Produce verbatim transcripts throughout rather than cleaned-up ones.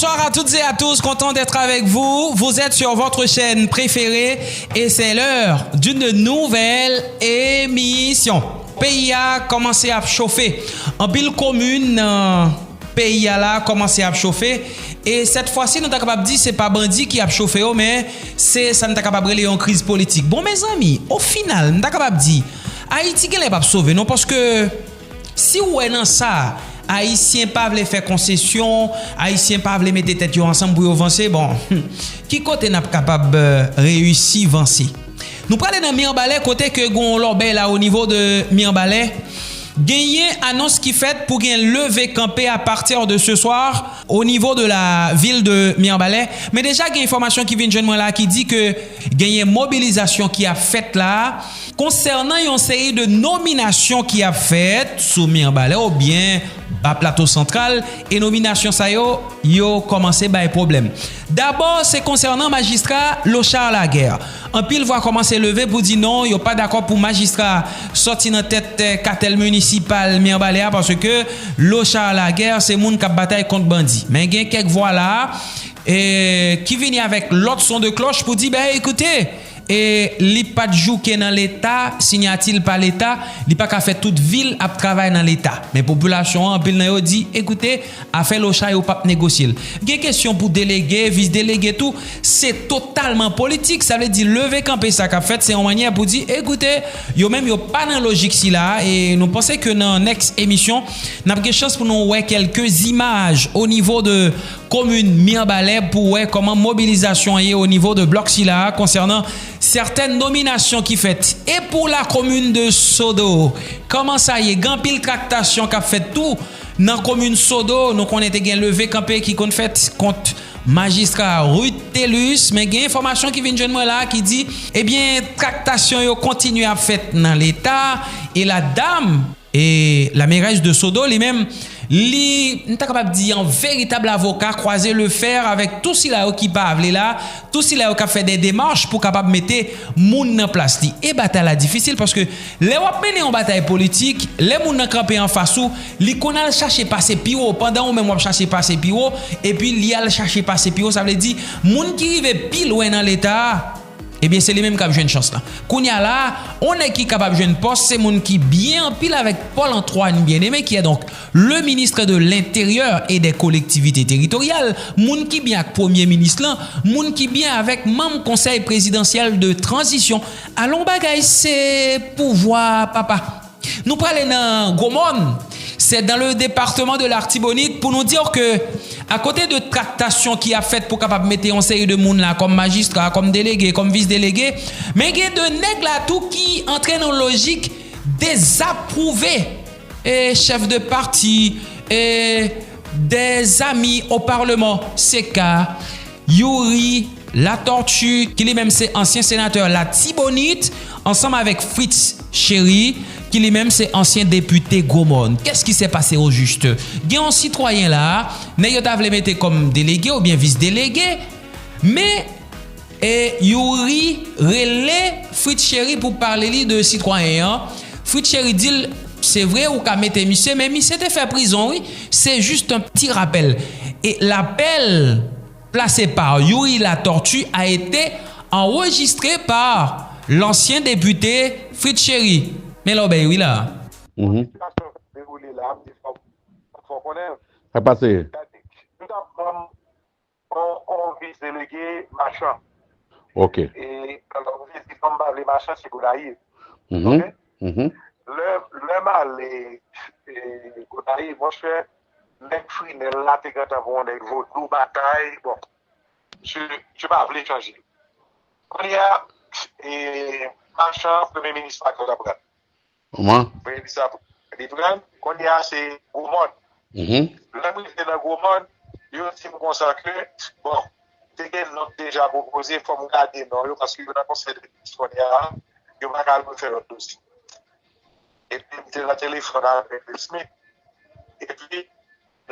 Bonsoir à toutes et à tous, content d'être avec vous. Vous êtes sur votre chaîne préférée et c'est l'heure d'une nouvelle émission. Peyi a kòmanse ap chofe. Anpil komin nan peyi a la kòmanse ap chofe. E sèt fwa si nou ta kapab di se pa bandi ki ap chofe yo, men se sa n ta kapab rele yon kriz politik. Bon, mezanmi, o final, m ta kapab di, Ayiti genlè p ap sove non, paske si w wè nan sa, Ayisyen pa vle fè konsesyon, Ayisyen pa vle mete tèt yo ansanm pou yo vanse, bon, ki kote n ap kapab, euh, reyisi vanse? Nou prale nan Mibalè, kote ke gon lòbèy la o nivo de Mibalè. Genyen anons ki fèt pou gen leve kanpe à partir de ce soir au niveau de la ville de Mirebalais. Men deja gen enfòmasyon ki vin jwenn mwen la ki di ke genyen mobilizasyon ki ap fèt la konsènan yon seri de nominasyon ki ap fèt sou Mirebalais oubyen ba Plato Santral, e nominasyon sa yo, yo kòmanse bay pwoblèm. Dabò, se konsènan majistra Lochard Laguerre. Anpil vwa kòmanse leve pou di non, yo pa dakò pou majistra sòti nan tèt, eh, katèl minisipal Mirebalais a, paske Lochard Laguerre se moun k ap batay kont bandi. Men gen kèk vwa la, eh, ki vini avèk lòt son de klòch pou di, ben, ekoute, e li pa t jouke nan Leta, siyati l pa Leta, li pa ka fè tout vi l ap travay nan Leta. Men popilasyon an, anpil nan yo di, ekoute, afè Lochard yo p ap negosye l. Gen kesyon pou delege, vis delege tou, se totalman politik. Sa vle di leve kanpe sa k ap fèt, se yon mannyè pou di, ekoute, yo menm yo pa nan lojik sila a, e nou panse ke nan nèks emisyon, n ap gen chans pou nou wè kèlke zimaj o nivo de komin Mirebalais pou wè kòman mobilizasyon an ye o nivo de blòk sila a konsènan sètèn nominasyon ki fèt. E pou la komin de Sodo, kòman sa ye? Gen anpil traktasyon k ap fèt tou nan komin Sodo. Nou konnen te gen leve kanpe ki konn fèt kont majistra Rutelus, men gen enfòmasyon ki vin jwenn mwen la ki di, ebyen, traktasyon yo kontinye ap fèt nan Leta, e la dam E la mairesse de Sodo, li menm, li, m ta kapab di, an veritab avoka, kwaze le fè avèk tou sila yo ki pa vle la, tou sila yo k ap fè de demach pou kapab mete moun nan plas li. E batay la difisil, paske lè w ap mennen yon batay politik, lè moun nan kanpe anfas ou, li konn al chache pase pi wo, pandan ou menm w ap chache pase pi wo, epi li al chache pase pi wo, sa vle di, moun ki rive pi lwen nan Leta a, ebyen, se li menm k ap jwenn chans lan. Kounye a la a, yon nèg ki kapab jwenn pòs, se moun ki byen anpil avèk Paul Antoine Bien-Aimé, qui est donc le ministre de l'Intérieur et des Collectivités Territoriales, moun ki byen ak premye minis lan, moun ki byen avèk manm konsèy prezidansyèl de tranzisyon. Alon bagay, se pouvwa, papa. Nou prale nan Gwomòn. C'est dans le département de l'Artibonite pour nous dire que, à côté de traktasyon ki ap fèt pou kapab mete yon seri de moun la kòm majistra, kòm delege, kòm vis delege, men gen de nèg la tou ki antre nan lojik dezapwouve, e chèf de pati, e dèzami o palman. Se ka Youri Latortue, ki li menm se ansyen senatè Latibonit, ansanm avèk Fritz Chéry, ki li menm se ansyen depite Gwomòn. Qu'est-ce qui s'est passé au juste? Gen yon sitwayen la, nèg yo ta vle mete kòm delege oubyen vis delege, men, e, Youri rele Fritz Chéry pou pale li de sitwayen an. Fritz Chéry di l, se vre, ou ka mete misye, men misye te fè prizon, wi. C'est juste un petit rappel. E lapèl placé par Youri Latortue a été enregistré par l'ancien député Fritz Chéry. Men lòbèy wi la. Mhm. Sitiyasyon k ap dewoule la, m di fò, fò konnen. Sa pase? Gade, nou t ap ban m on, on vis delege Machan. Ok. E, alò, vis delege m pa vle Machan, se Gonayiv. Mhm. Ok? Mhm. Lè, lè m ale, e, Gonayiv, monchè, nèg Frinèl la te gentan pran yon nèg vodou batay, bon, je, je pa vle chanje. Kounye a, e, Machan, premye minis pa ka pran. Kòman? Premye minis la, li pran, kounye a se Gwomòn. Mhm. Lè m rive nan Gwomòn, yo di m konsa ke, bon, te gen non k deja pwopoze, fò m gade non yo, paske yo nan konsèy de minis kounye a, yo pa ka al refè lòt dosye. Epi m te nan telefòn avèk Will Smith. Epi,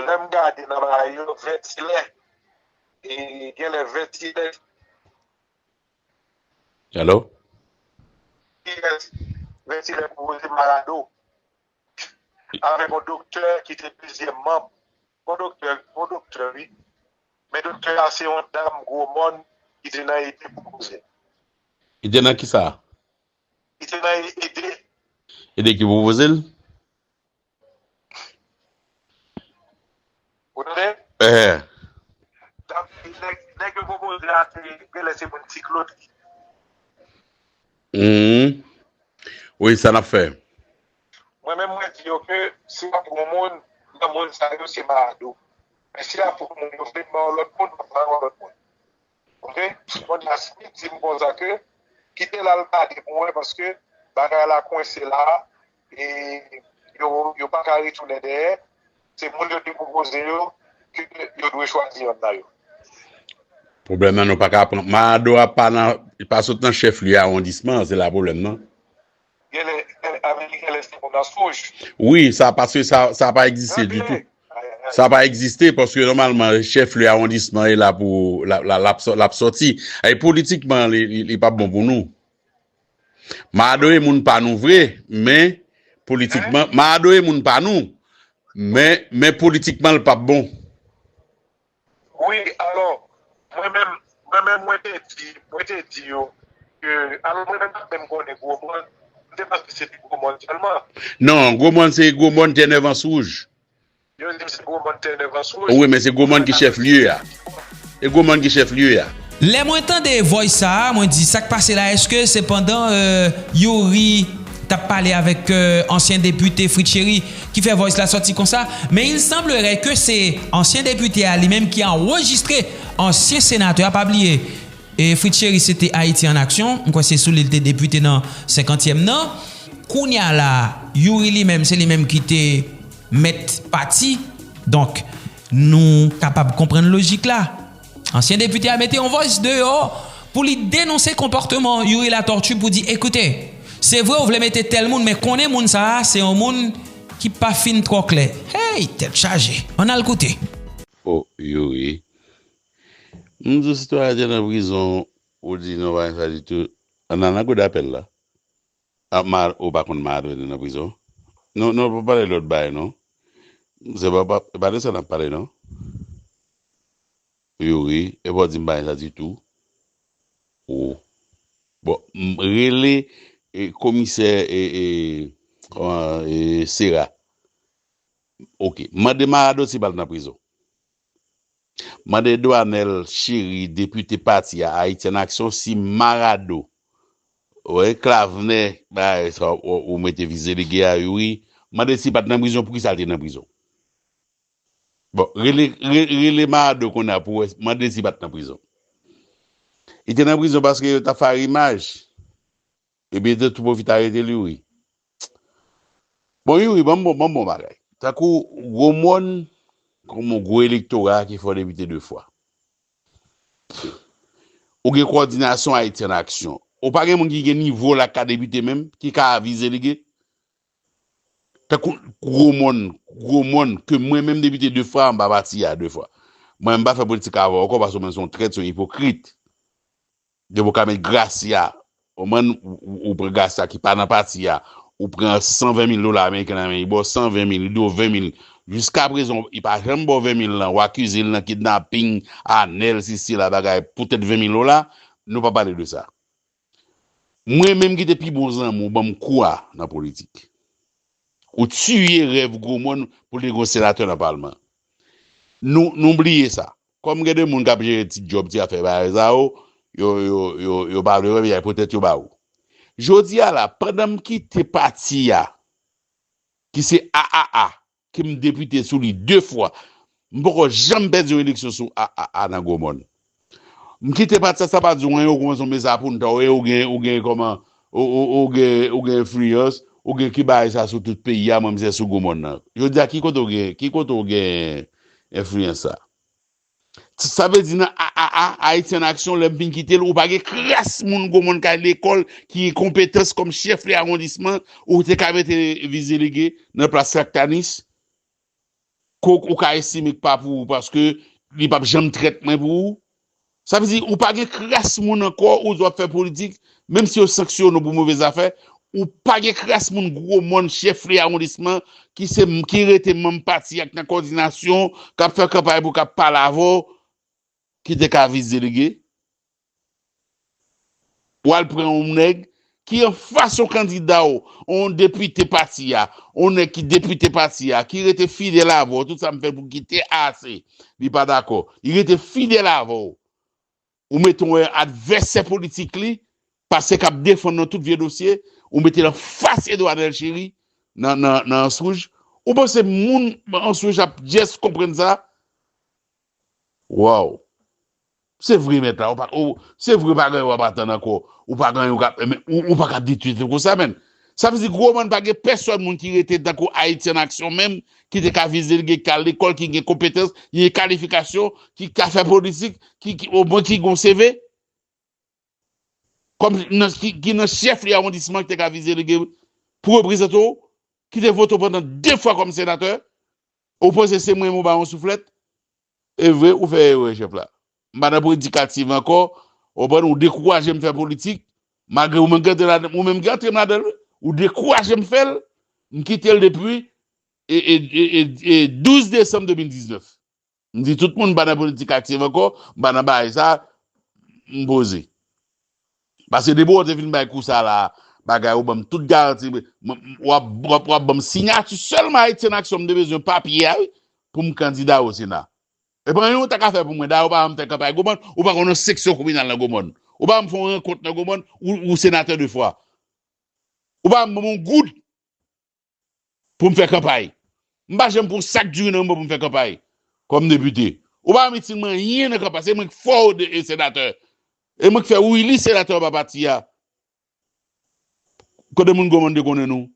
lè m gade nan bagay yo, Vètilè, e genlè Vètilè. Hello? Vètilè pwopoze Marado avèk yon doktè ki te dezyèm manm. Yon doktè, yon doktè, wi. Men doktè a se yon dam Gwo Mòn ki te nan ede pwopoze l. Li te nan ki sa? Li te nan ede. Ede ki pwopoze l? Ou tande? Eh. Dam, nèg, nèg yo pwopoze a se genlè se moun Ti Klod. Hmm. Wi, sa n ap fè? Mwen menm mwen di yo ke si y ap pran moun, nan moun sa yo se Maado. Men si y ap pran moun yo vle ban yon lòt moun, m ap ban yon lòt moun. Oke? Kounye a Smith di m konsa ke kite l al gade pou mwen paske bagay la kwense la e yo, yo pa ka retounen dèyè. Se moun yo te pwopoze yo ke yo dwe chwazi yonn nan yo. Pwoblèm nan nou pa ka pran. Maado a pa nan, pa sot nan chèf lye awondisman, se la pwoblèm nan. Genlè, genlè, Ameriken lè se moun nan Souj. Wi, sa paske sa, sa pa egziste ditou. Sa pa egziste paske nòmalman chèf lye awondisman e la pou l ap sòti. E politikman, li, li, li p ap bon pou nou. Maado e moun pa nou vre, men politikman, Maado e moun pa nou, men, men politikman, l p ap bon. Wi, alò, mwen menm, mwen menm, mwen te di, mwen te di yo ke, alò, mwen menm, m pa t menm konnen Gwo Mòn, m te panse se te Gwo Mòn sèlman. Non, Gwo Mòn se Gwo Mòn Tè Nèv Anse Wouj. Yo di m se Gwo Mòn Tè Nèv Anse Wouj. Wi, men se Gwo Mòn ki chèf lye a. E Gwo Mòn ki chèf lye a. Lè mwen tande voice sa a, mwen di sa k pase la, èske se pandan euh, Youri t ap pale avèk euh, ansyen depite Fritz Chéry ki fè voice la sòti konsa? Men il semblerait que se ansyen depite a li menm ki anrejistre ansyen senatè a, pa bliye. E Fritz Chéry se te Ayiti an Aksyon, m kwè se sou li l te depite nan senkantyèm nan. Kounye a la, Youri li menm, se li menm ki te mèt pati. Donk, nou kapab konprann lojik la. Ansyen depite a mete yon voice deyò pou li denonse konpòtman Youri Latortue pou di, ekoute, se vre ou vle mete tèl moun, men konnen moun sa a se yon moun ki pa fin twò klè. Hey, tèt chaje. Ann al koute. O, Youri. M di w sitwayen te nan prizon, ou di non pa gen sa ditou. Ann al nan kou dapèl la. Ap mal, ou pa konn malad ou te nan prizon? Non, non, pa pale lòt bagay non. Se pa, pa, pa de sa n ap pale non. Youri, epi w di m pa gen sa ditou. O. Bon, m, rele e, komisè e, e, kòman, e, Sera. Oke. Mande Marado si pa l nan prizon. Mande Doinel Chéry, depite pati a, Ayiti an Aksyon, si Marado, wè, Klavnè, bagay sa, ou, ou mete Vizelege a, Youri, mande si pa t nan prizon, poukisa l te nan prizon? Bon, rele, re, rele Marado kounye a pou wè, mande si pa t nan prizon. Li te nan prizon paske yo t ap fè arimaj. Ebyen, yo te tou pwofite arete l, Youri. Bon, Youri, ban m bon, ban m bon bagay. Tankou Gwo Mòn, kòm yon gwo elektora ki fè w depite de fwa. Ou gen kowòdinasyon Ayiti an Aksyon. Ou pa gen moun ki gen nivo w la k ka depite menm, ki ka Vizelege? Tankou Gwo Mòn, Gwo Mòn, ke mwen menm depite de fwa anba pati a, de fwa. Mwen, m pa fè politik avè w ankò, paske mwen se yon trèt, se yon ipokrit. Depi w ka met Gracia, ou, ou, ou pran Gracia ki pa nan pati a, ou pran san ven mil dola ameriken nan men li, ba w san ven mil, li dwe w ven mil. Jiskaprezan, li pa janm ba w ven mil lan, ou akize l nan kidnaping, anèl, sesi, sela, bagay, poutèt ven mil dola, nou pa pale de sa. Mwen menm ki te pi bon zanmi w, ban m kou a nan politik. Ou tiye rèv Gwo Mòn pou l te gen yon senatè nan palman. Nou, nou bliye sa. Kòm gen de moun k ap jere ti djòb, ti afè bagay sa yo, yo, yo, yo, yo pa vle wè, men y a poutèt yo ba ou. Jodi a la, pandan m kite pati a, ki se A A A, ke m depite sou li de fwa, m poko janm pèdi yon eleksyon sou A A A nan Gwo Mòn. M kite pati sa, sa pa di w anyen, ou kòmanse yon mezapoutan, ou gen, ou gen kòman, ou, ou, ou gen, ou gen enfliyans, ou gen ki bagay sa sou tout peyi a, mwen m se sou Gwo Mòn nan. Jodi a, ki kote w gen, ki kote w gen enfliyans sa? Sa vle di nan A A A, Ayiti an Aksyon, lè m fin kite l, ou pa gen kras moun Gwo Mòn k al lekòl ki gen konpetans kòm chèf de awondisman, ou te ka mete Vizelege nan plas Laktanis, ke w ka estime k pa pou ou paske li p ap janm trèt mwen pou ou. Sa vle di, ou pa gen kras moun ankò, ou di w ap fè politik, menm si yo sanksyone w pou move zafè, ou pa gen kras moun Gwo Mòn, chèf de awondisman, ki se, ki rete manm pati a, k nan kowòdinasyon, k ap fè kanpay pou w, k ap pale avè w, ki te ka vis delege? W al pran yon nèg ki anfas yon kandida w, yon depite pati a, yon nèg ki depite pati a, ki rete fidèl avè w, tout sa m fè pou kite a ase, li pa dakò. Li rete fidèl avè w. Ou mete yon advèsè politik li, paske k ap defann nan tout vye dosye, ou mete l anfas Edouard Elchéry nan, nan, nan Anse Rouge. Ou panse moun Anse Rouge ap just konprann sa? Wow! Se vre, mèt la, ou pa, ou, se vre, pa gen w ap atann ankò. Ou pa gen yon k ap, men ou, ou pa ka detwi konsa, menn. Sa vle di, gwo mòn, pa gen pèsòn moun ki rete tankou Ayiti an Aksyon menm, ki te ka vis delege, ki al lekòl, ki gen konpetans, ki gen kalifikasyon, ki ka fè politik, ki, ki, omwen ki gen C V, kòm nan, ki, ki nan chèf li awondisman, ki te ka vis delege pou reprezante w, ki te vote w pandan de fwa kòm senatè, ou panse se mwen menm ou ba yon souflèt? E vre, ou fè erè, chèf la. M pa nan predikatif ankò, ou konprann, ou dekouraje m fè politik, malgre ou menm ki antre ladan, ou menm ki antre m ladan l, wi. Ou dekouraje m fè l, m kite l depi e, e, e, e, e douz desanm de mil diznèf. M di tout moun m pa nan politik aktif ankò, m pa nan bagay sa, m poze. Paske depi w te fin bay kou sa la, bagay ou ban m tout garanti, m, m, w ap, w ap, w ap ban m siyati sèlman Ayiti an Aksyon, m te bezwen papye a, wi, pou m kandida o Sena. E pa anyen ou ta ka fè pou mwen, dayè ou pa janm fè kanpay Gwomòn, ou pa konn yon seksyon kominal nan Gwomòn. Ou pa janm fè yon rankont nan Gwomòn, ou, ou senatè de fwa. Ou pa janm ban m yon goud pou m fè kanpay. M pa janm pran sak diri nan men w pou m fè kanpay kòm depite. Ou pa janm itil mwen anyen nan kanpay. Se mwen k fè w de, e, senatè. E mwen k fè w eli senatè anba pati a. Kote moun Gwomòn te konnen nou?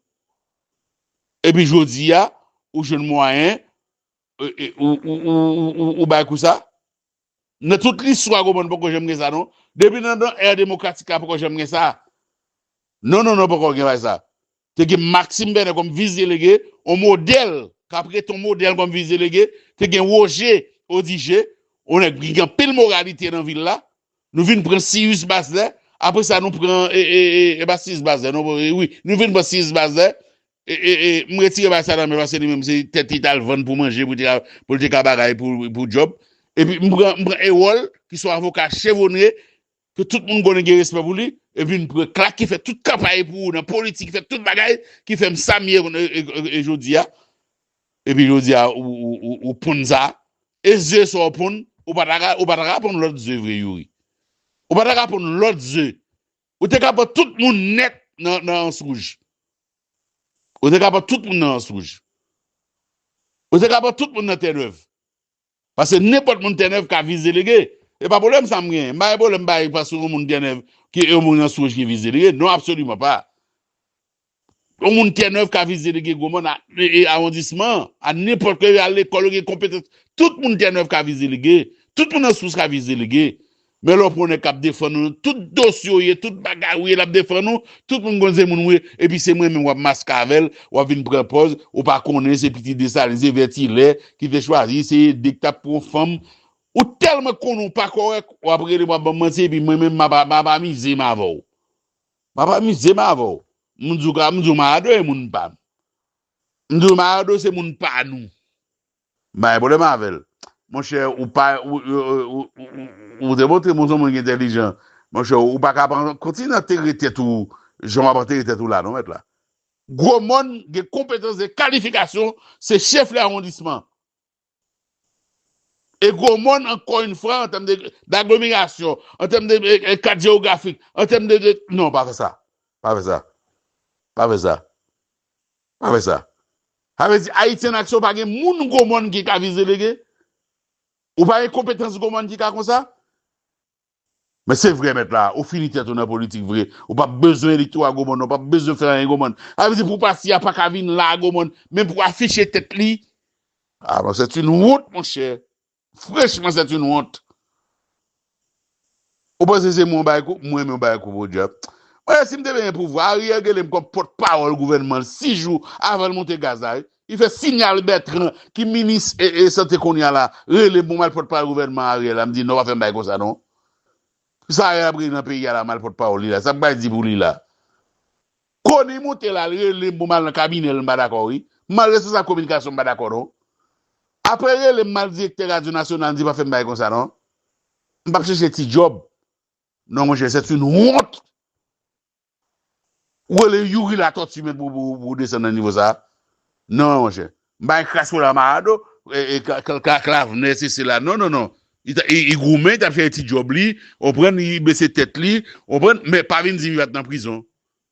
Epi jodi a, ou jwenn mwayen, e, e, ou, ou, ou, ou, ou, ou bay kou sa? Nan tout listwa Gwomòn poko janm gen sa, non. Depi nan, nan ère démocratique la, poko janm gen sa. Non, non, non, poko gen bay sa. Te gen Maxime Vernet kòm vis delege, yon modèl, k ap rete yon modèl kòm vis delege. Te gen Roger Audigé, yon nèg ki gen anpil moralite nan vil la. Nou vin pran Cyrus Bazelais, apre sa nou pran, e, e, e, e pa Cyrus Bazelais, non, e, wi, nou vin pran Cyrus Bazelais, e, e, e, m retire bagay sa nan men l, paske li menm se tèt li t al vann pou manje, pou li te ka, pou li te ka bagay pou, pou djòb. Epi m pran, m pran Erol, ki se yon avoka chevonne, ke tout moun konnen gen respè pou li, epi m pran Clark ki fè tout kanpay pou ou nan politik, ki fè tout bagay, ki fè m sa m ye, e, e, e, e jodi a. Epi jodi a, ou, ou, ou, ou ponn sa. E ze sa w ponn, ou pa ta ka, ou pa ta ka ponn lòt ze vre, Youri. Ou pa ta ka ponn lòt ze. Ou te ka pran tout moun nèt nan, nan Anse Rouge. Ou te ka pran tout moun nan Anse Rouge. Ou te ka pran tout moun nan Tènèv. Paske nenpòt moun Tènèv ka vis delege. E pa pwoblèm sa m genyen. M pa gen pwoblèm bay paske yon moun Tènèv, ki yon moun Anse Rouge ki vis delege. Non, absoliman pa. Yon moun Tènèv ka vis delege Gwomòn a, e, e awondisman, a nenpòt kote, al lekòl, yo gen konpetans. Tout moun Tènèv ka vis delege. Tout moun Anse Rouge ka vis delege. Men lè w pran yon nèg k ap defann ou, tout dosye w ye, tout bagay ou ye, l ap defann ou, tout moun konn se moun ou ye, epi se mwen menm w ap maske avè l, w ap vin pran pòz, ou pa konnen se pitit Desalin, se Vètilè ki te chwazi, se Ede ki t ap pran fanm. Ou tèlman konnen w pa kòrèk, w ap rele m, w ap ban m manti, epi mwen menm, m ap, m ap amize m avè w. M ap amize m avè w. M di w ka, m di w Maradona e moun pa m. M di w Maradona se moun pa nou. M pa gen pwoblèm avè l. Monchè, ou pa, ou, ou, ou, ou, ou, ou te montre m ou se yon moun ki entèlijan. Monchè, ou pa ka pran, kontinye antere tèt ou, jan w ap antere tèt ou la, non, mèt la. Gwo Mòn gen konpetans, gen kalifikasyon, se chèf lè awondisman. E Gwo Mòn, ankò yon fwa, an tèm de, d'aglomerasyon, an tèm de, e, e, kat jewografik, an tèm de, de, non, pa fè sa. Pa fè sa. Pa fè sa. Pa fè sa. Sa vle di, Ayiti an Aksyon pa gen moun Gwo Mòn ki ka vis delege? Ou pa gen konpetans Gwo Mòn ki ka konsa? Men se vre, mèt la, ou fini tèt ou nan politik vre. Ou pa bezwen elektora Gwo Mòn, ou pa bezwen fè anyen Gwo Mòn. Sa vle di pou pati a pa ka vin la Gwo Mòn, men pou afiche tèt li. Ah, bon, c'est une honte, monchè. Franchman, c'est une honte. Ou panse se mwen ou bay kou? Mwen menm ou bay kou, podyab. Mwen, si m te gen pouvwa, Ariel rele m kòm pòtpawòl gouvènman l sis jou avan l monte gaz la, wi. Li fè Signal Bertrand, ki minis e, e sante kounye a la, rele m pou m al pòtpawòl gouvènman Ariel la. M di, "Non, pa fè m bay konsa, non." Sa Ariel ap rele nan peyi a la, m al pòtpawòl li la. Sa m bay di pou li la? Koni monte la, l rele m pou m al nan kabinè l, m pa dakò, wi. M al responsab kominikasyon, m pa dakò, non. Apre rele m, m al direktè Radyo Nasyonal, m di, "Pa fè m bay konsa, non." M p ap chèche ti djòb. Non, monchè, c'est une honte. Ou rele Youri Latortue menm pou, pou, pou desann nan nivo sa a? Non, monchè. M pa gen kras pou la Marado, e, e, ka, ka, ka, Klavnè, se, se la. Non, non, non. Li ta- li, li goumen, li t ap chèche ti djòb li, ou konprann, li bese tèt li, ou konprann, men pa vin di m li pa t nan prizon.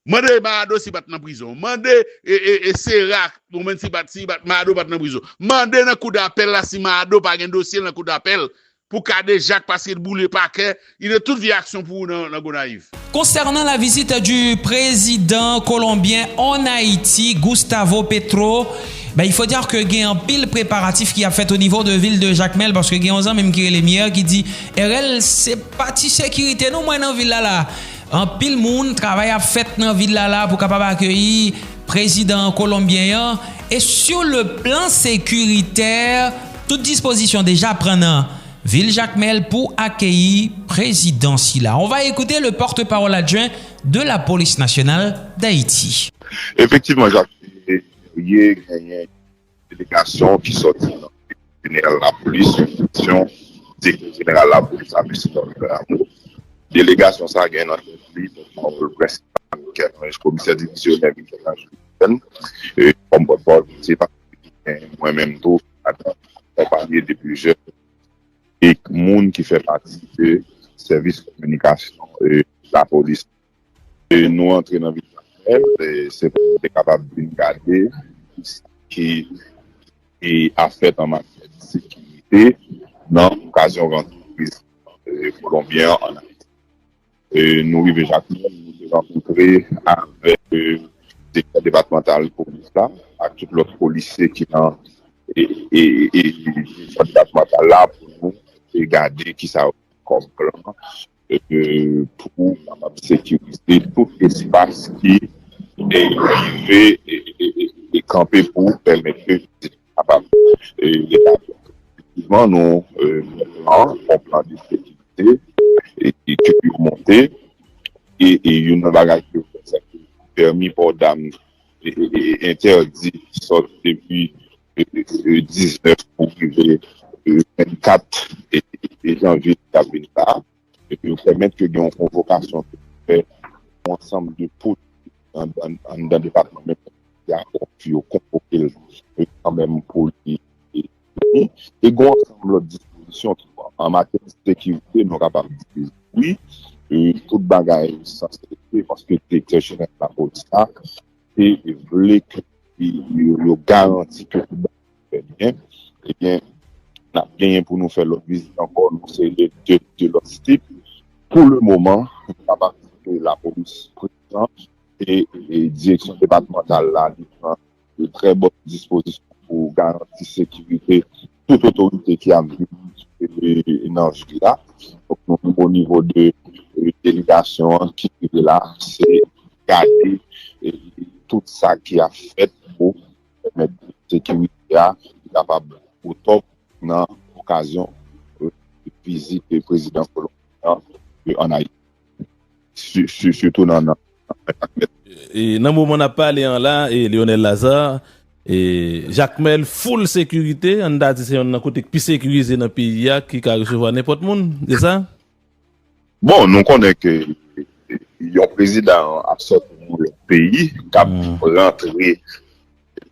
Mande Marado si li pa t nan prizon. Mande e, e, e Sera, ou menm si li pa t, si li pa t, Marado pa t nan prizon. Mande nan kou dapèl la si Marado pa gen dosye nan kou dapèl pou kadejak paske l boule pakè, li nan tout vye aksyon pou ou nan, nan Gonayiv. Concernant la visite du président colombien en Haïti, Gustavo Petro, ben, il faut dire que gen anpil preparatif ki ap fèt o nivo de vil de Jakmèl, paske gen yon zanmi m ki rele m yè ki di, Erel, se pa ti sekirite non mwen nan vil la la. Anpil moun, travay ap fèt nan vil la la pou kapab akeyi prezidan kolonbyen an. E sur le plan sécuritaire, tout dispozisyon deja pran nan vil Jakmèl pou akeyi prezidan sila. On va écouter le porte-parole adjoint de la police nationale d'Haïti. Efektivman, Jacques, genyen delegasyon ki sòti nan jeneral lapolis, sou direksyon direktè jeneral lapolis, Augustin Rameau. Delegasyon sa gen nan tèt li pòtpawòl prensipal Michel-Ange, komisè divizyonè Michel-Ange Lucien, e, kòm pòtpawòl prensipal, mwen menm tou, akonpaye de plizyè e moun ki fè pati de sèvis kominikasyon e lapolis. E nou antre nan vil Jakmèl, e se pou nou te kapab vin gade sa ki e ap fèt an matyè de sekirite nan okazyon rantre prezidan e kolonbyen an ann Ayiti. E nou rive Jakmèl, nou te rankontre avèk e, direktè depatmantal polis la ak tout lòt polisye ki nan e, e, e, direksyon depatmantal la pou nou e gade kisa yo kòm plan e, pou kapab sekirize tout espas ki e, rive e, e, e, e kanpe pou pèmèt ke kapab e, etabli. Efektivman, nou e, gen plan, yon plan de sekirite e, e ke yo monte. E, e youn nan bagay ke yo fè, se ke pèmi pò dam e, e, e, entèdi sot depi e, e, diznèf pou rive e, vennkat e, e, janvye ki ap vini la. E yo pèmèt ke gen yon konvokasyon ki fè yon ansanm de polis anndan depatman menm ya, yo konvoke l kanmenm pou li vini. E gen yon ansanm lòt dispozisyon ki pran. An matyè de sekirite, nou kapab di wi, e, tout bagay sanse rete paske direktè jeneral lapolis la te vle ke yo, yo garanti ke tout bagay fè byen. Ebyen, n ap genyen pou nou fè lòt vizit ankò, nou serye de, de lòt site. Pou le moman, nou kapab di ke lapolis prezan e, e direksyon depatmantal la, li pran de trè bòn dispozisyon pou garanti sekirite tout otorite ki ap vini e, nan vil la. Donk, nou menm o nivo de e, delegasyon an ki rive la, se gade e, tout sa ki ap fèt pou pèmèt sekirite a kapab o top nan okazyon e, vizit e, prezidan kolonbyen an e, ann Ayiti. Sitou nan, nan, nan E nan moman n ap pale an la, e Lionel Lazarre, e Jakmèl full sekirite, ann ta di se yonn nan kote k pi sekirize nan peyi a ki ka resevwa nenpòt moun, se sa? Bon, nou konnen ke yon prezidan ap sòti nan yon lòt peyi, k ap rantre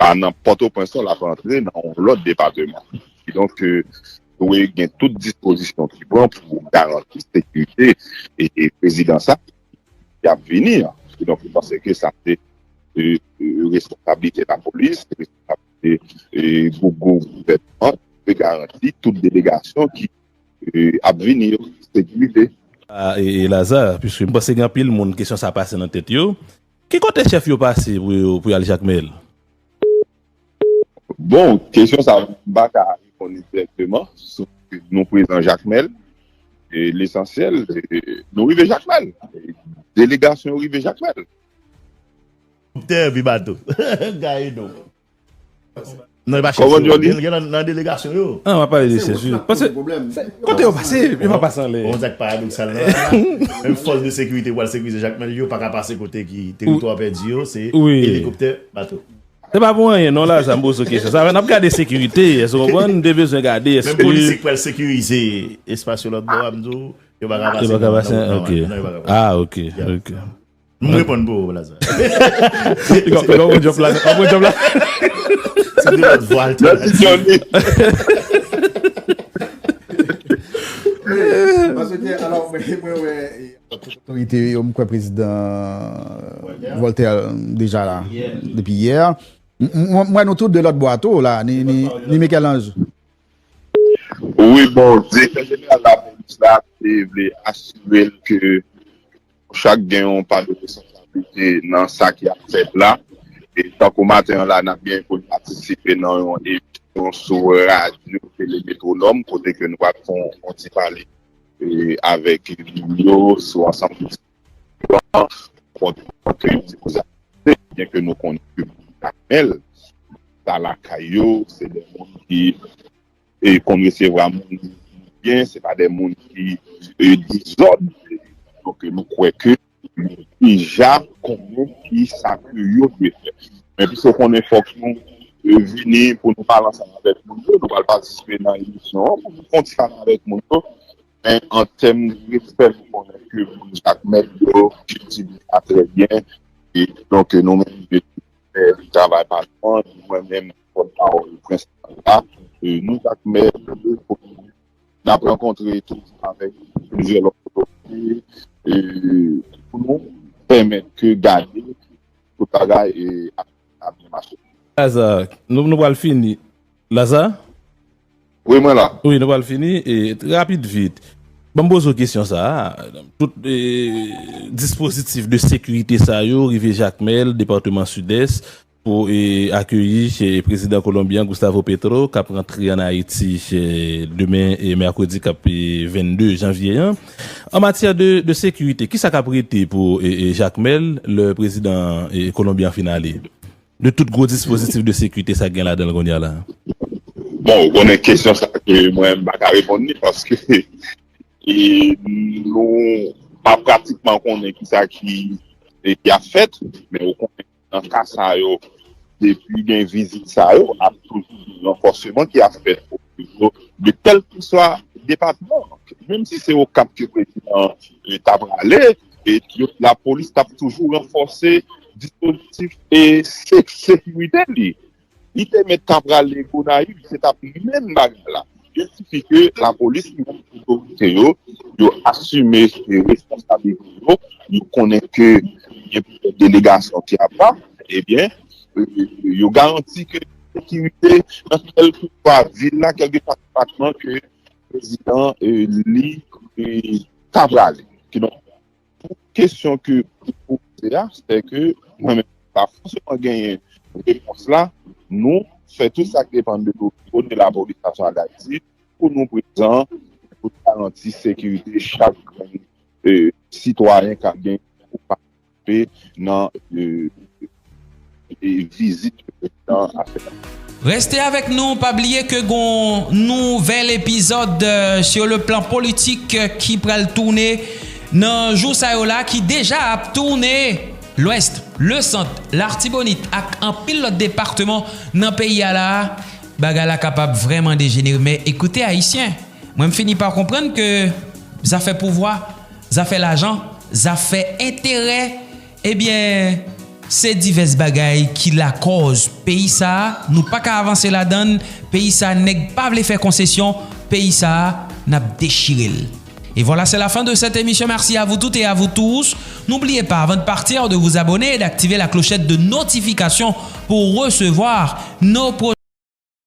pa nan Pòtoprens non, l ap rantre nan yon lòt depatman. Kidonk, dwe gen tout dispozisyon ki pran pou garanti sekirite e, e prezidan sa ki ap vini an. Kidonk, mwen panse ke sa se e, e, responsablite lapolis, responsablite e, gou- gou- gouvènman, de garanti tout delegasyon ki e, ap vini yo, sekirite. A, e, e Laza, piske m panse gen anpil moun kesyon sa pase nan tèt yo. Ki kote chèf yo pase pou yo pou y al Jakmèl? Bon, kesyon sa m pa ka reponn li dirèkteman, sof ke nou prezan Jakmèl, e lesansyèl, e, nou rive Jakmèl. Delegasyon yo rive Jakmèl. Kòptè epi bato. Gaye non. Non, e pa chèf yo. Gen nan delegasyon yo. Non, m ap pale de chèf yo. Paske kote yo pase, yo pa pase anlè. Yon zak paradoksal la. Menm fòs de sekirite pou al sekirize Jakmèl, yo pa ka pase kote ki teritwa pèdi yo, se elikoptè, bato. Se pa pou anyen, non, Laza, m poze w kesyon. Sa fè n ap gade sekirite, èske w konprann? M te bezwen gade, èske. Menm polis ki pral sekirize espas yo lòt bò a, m di w, yo pa ka pase nan, nan, nan, ok. Non, yo pa ka pase. Ah, ok, ok. M reponn pou ou, Laza. Li gon, li gon djòb la, gon djòb la. Se de lòt vwa l te la. Paske, alò, mwen, mwen wè, e, otorite yo, m kwè prezidan Voltaire deja la, depi yè. M, m, m wè nou tout de lòt bò a tou la, ni, ni, ni Michel-Ange. Wi, bon, direktè jeneral lapolis la te vle asire l ke chak gen yon pa de responsablite nan sa ki ap fèt la. E tankou maten an la, n ap gen pou n patisipe nan yon emisyon sou radyo Tele Metwonòm, kote ke nou pral fè yon, yon ti pale, e, avèk yo sou ansanm de kont, kont ke yo di pou sa, byen ke nou konnen ke Jakmèl, sa lakay yo, se de moun ki e konn resevwa moun byen, se pa de moun ki, e, dezòd. Donk, nou kwè ke yo deja konnen ki sa ke yo dwe fè. Men piske w konnen fòk nou, e, vini pou nou pale ansanm avèk moun yo, nou pral patisipe nan emisyon an, pou nou fè yon ti pale avèk moun yo. Men an tèm de respè, nou konnen ke moun Jakmèl yo, kilti a trè byen. E donk, nou menm, fè travay pa nou an, mwen menm, pòtpawòl prensipal la, e, nou Jakmèl, n ap rankontre toujou avèk plizyè lòt otorite, e, pou nou pèmèt ke gade tout bagay, e, ap, ap byen mache. Laza, nou, nou pral fini. Laza? Wi, mwen la. Wi, nou pral fini. E, rapid, vit. Ban m poze w kesyon sa a. Tout, e, dispozitif de sekirite sa yo rive Jakmèl, depatman Sidès, pou, e, akeyi, e, prezidan kolonbyen an, Gustavo Petro, k ap rantre ann Ayiti, e, demen, e, mèkredi k ap, e, vennde janvye an. An matyè de, de sekirite, kisa k ap rete pou, e, e, Jakmèl, lè prezidan, e, kolonbyen an fin ale? De tout gwo dispozitif de sekirite sa gen ladan l kounye a la? Bon, ou konnen kesyon sa ke mwen m pa ka reponn li paske, e, nou pa pratikman konnen kisa ki, e, ki ap fèt, men ou konnen nan ka sa yo, depi gen vizit sa yo, ap toujou gen ranfòseman ki ap fèt o nivo de kèlkeswa depatman. Menm si se Okap ke prezidan, e, ta prale, e yo, lapolis t ap toujou ranfòse dispozitif e se-, sekirite li. Li te mèt ta prale Gonayiv, se t ap menm bagay la. Il sifi ke lapolis, menm otorite yo, yo asime responsabilite yo, yo konnen ke gen plizyè delegasyon ki ap la, ebyen, yo garanti ke sekirite nan kèlkeswa vil la, kèlkeswa depatman ke prezidan, e, li, e, ta prale. Kidonk, pou kesyon ke ou poze a, se ke mwen menm, pa fòseman genyen repons la, nou fè tout sa k depann de nou o nivo de lapolis nasyonal d Ayiti pou nou prezan, pou garanti sekirite chak grenn, e, sitwayen k ap gen pou patisipe nan, e, e, vizit ke prezidan a fè. Reste avèk nou, pa bliye ke gon nouvèl epizòd, euh, sur le plan politik, euh, ki pral tounen nan jou sa yo la, ki deja ap tounen Lwès, Lesant, Latibonit ak anpil lòt depatman nan peyi a la. Bagay la kapab vrèman dejenere, men ekoute Ayisyen, mwen m fini pa konprann ke zafè pouvwa, zafè lajan, zafè enterè, ebyen, se divès bagay ki lakòz peyi sa a, nou pa ka avanse ladan l, peyi sa a, nèg pa vle fè konsesyon, peyi sa a, n ap dechire l. Et voilà, c'est la fin de cette émission. Merci à vous toutes et à vous tous. N'oubliez pas, avant de partir, de vous abonner et d'activer la clochette de notification pour recevoir nos prochaines